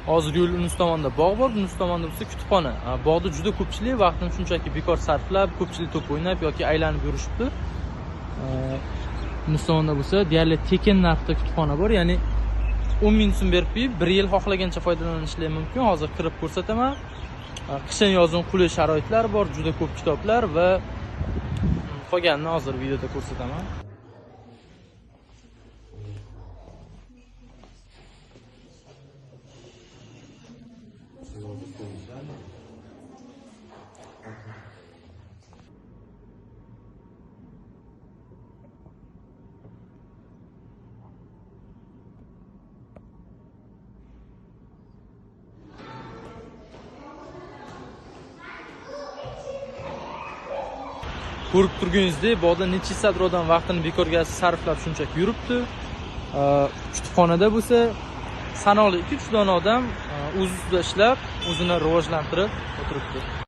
Hozir yo'l unisi tomonda bog' bor, bunisi tomonda bo'lsa kutubxona. Bog'da juda ko'pchilik vaqtini shunchaki bekor sarflab, ko'pchilik to'p o'ynab yoki aylanib yurishibdi. Bunisi tomonda bo'lsa deyarli tekin narxda kutubxona bor, ya'ni 10 ming so'm berib qo'yib, 1 yil xohlagancha foydalanishlar mumkin. Hozir kirib ko'rsataman. Qishin yozin qulay sharoitlar bor, juda ko'p kitoblar va qolganini hozir videoda ko'rsataman. Ko'rib turganingizdek, bog'da necha odam vaqtini bekorga sarflab shunchaki yuribdi. Kutubxonada bo'lsa sanoqli 2-3 dona odam o'z ustida ishlab, o'zini rivojlantirib o'tiribdi.